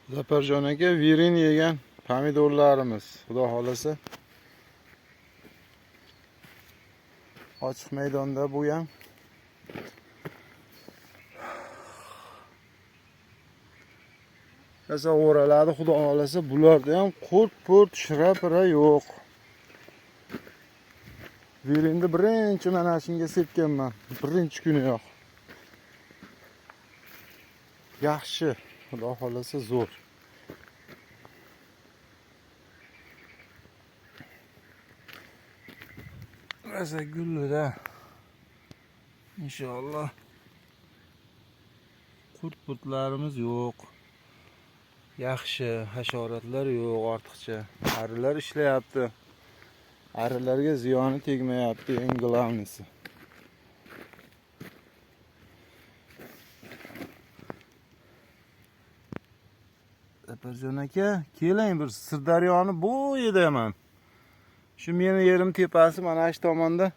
Zafarjon aka, verin yegan pomidorlarimiz, xudo xolasa. Ochiq maydonda bu ham. Rosa o'raladi, xudo xolasa. Bularda ham qurt purt shira-pira yo'q. Verinni birinchi mana shunga sepganman. Birinchi kuniyoq. Yaxshi, xudo xolasa zo'r. Rosa gullida. Inshaalloh. Qurt purtlarimiz yo'q. Yaxshi, hasharotlar yo'q ortiqcha. Arilar ishlayapti. Arilarga ziyoni tegmayapti, eng главныйsi. Zafarjon aka, keling bir Sirdaryoni bo'yidaman. Shu meni yerim tepasi mana shu tomonda.